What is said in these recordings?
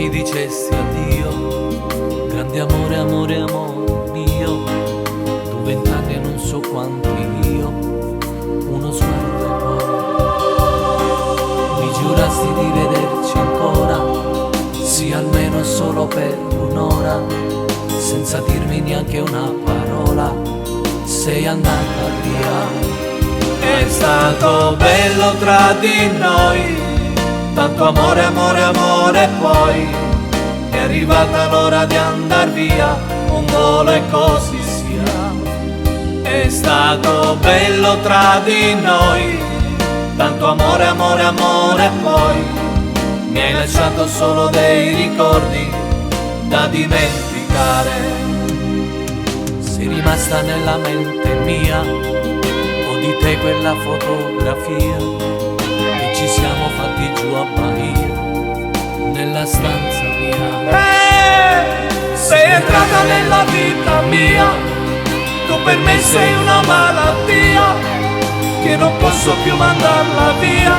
mi dicesti addio, grande amore, amore, amore mio, tu vent'anni e non so quanti io, uno sguardo e poi mi giurasti di vederci ancora, sì almeno solo per un'ora, senza dirmi neanche una parola, sei andata via. È stato bello tra di noi, tanto amore, amore, amore, poi è arrivata l'ora di andar via, un volo e così sia. È stato bello tra di noi, tanto amore, amore, amore, poi mi hai lasciato solo dei ricordi da dimenticare. Sei rimasta nella mente mia, ho di te quella fotografia che ci siamo fatti giù a Bahia, nella stanza mia. Sei entrata nella vita mia, tu per me sei una malattia che non posso più mandarla via.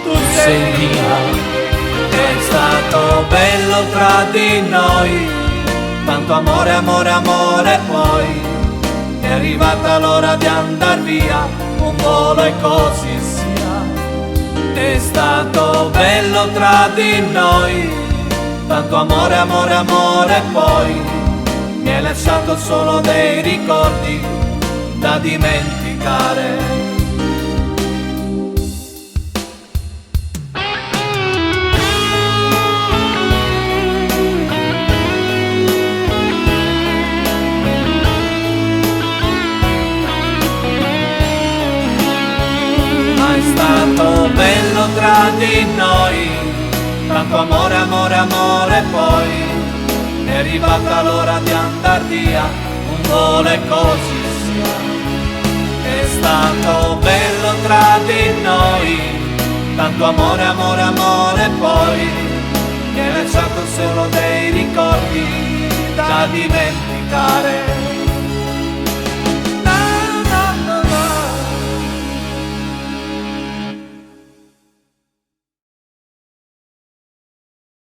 Tu sei mia. È stato bello tra di noi, tanto amore, amore, amore, poi è arrivata l'ora di andar via, un volo e così sia. È stato bello tra di noi, tanto amore, amore, amore, poi mi hai lasciato solo dei ricordi da dimenticare. Ma è stato bello tra di noi, tanto amore, amore, amore, poi è arrivata l'ora di andar via, un volo e così sia. È stato bello tra di noi, tanto amore, amore, amore, poi mi hai lasciato solo dei ricordi da dimenticare.